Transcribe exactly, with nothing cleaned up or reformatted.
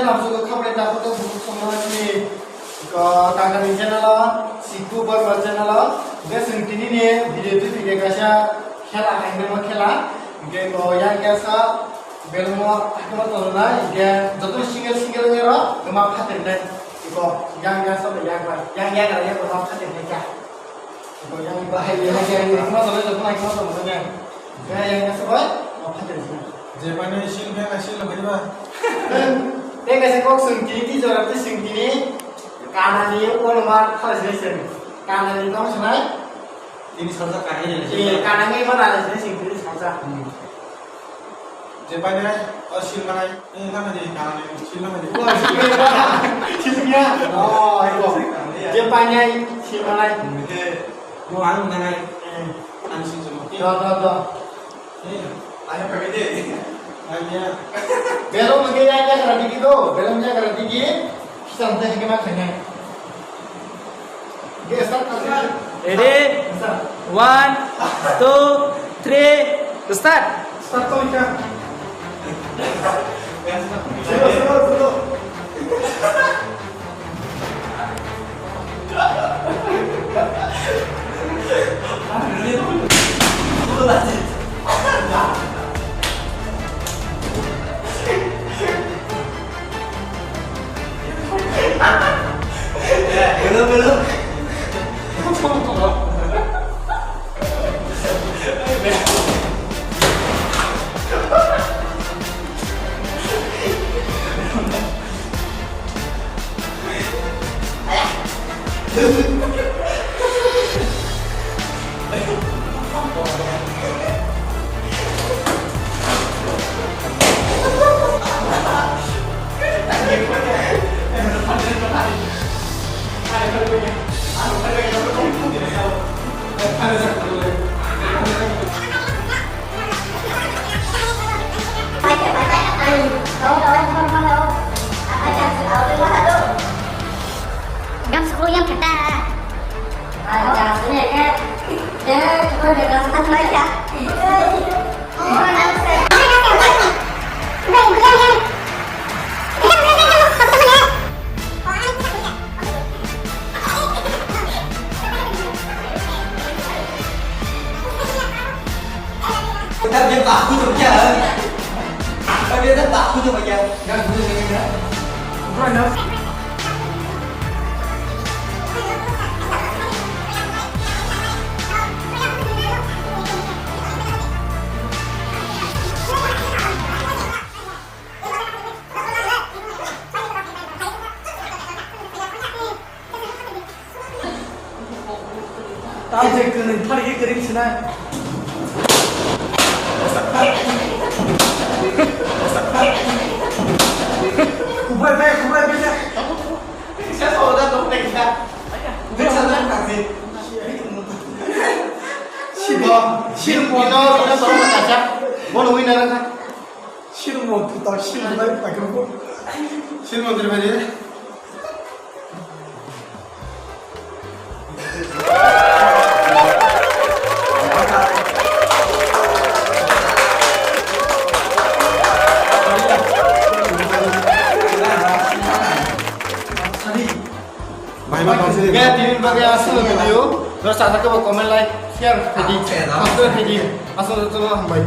Tamsukha khabai dakhwk bukhuk songno chini, ko, Kangkani channel o, Siku Borma channel o, hwnkhe chwng tini ni video twi thwikhe kaisa khela hai hwnma khela, hwnkhe ko yang kesa belmo hakma tongnai, hwnkhe joto single single wngya rok kwma phatri nai, ko yang kesa bai yang bai, yang yagra yakra ma phatri nai kha. Ko yang bahai yang yang ma tongnai joto nai ma tongnai. Kaya yang kasa bai, ma phatri nai. Je paine sil beng sil beng ba. Tei kaisa kok swng tini, tei jora tei swng tini, kanani uansukma khala sinai swng. Kanani tong sanai? Tini salsa kanani ni. Eh, kanani ma nani sinai swng tini salsa. Hmm. Je paine o sil manai, eh, lama je kanani sil manai. Oh, sil manai. Sil ya. Oh, ayo. Je paine sil manai. Hmm, je. Mo ang manai. Eh. Ang sil jumo. Do, do, do. Belong lagi yang yang kerja digi do, belong yang kerja digi, sampai ke mana ni? Oke, start, start. Ready? Start. One, two, three, start. Start to, Ika. Slow, slow, slow. Belum, belum. Gam sepuluh yang kata. Ada sepuluh ya kan? Ya, coba deh, gam sepuluh aja. Tapi dia tak aku tu macam. Tapi dia tak aku tu macam. Yang aku tu macam. Tei je kwrwi phari khe kwrwi sina. Kubai bai, kubai bai. Sibo, sil bono, bono kacha. Bono winner ka. Sil mo tu tak sil mo tak ko. Sil mo tu bai. Bai, bai, bai. Kaya tini bagwi aswk video, no sajak khe bo comment, like, share khaidi, subscribe khaidi, aswk jotono hambai.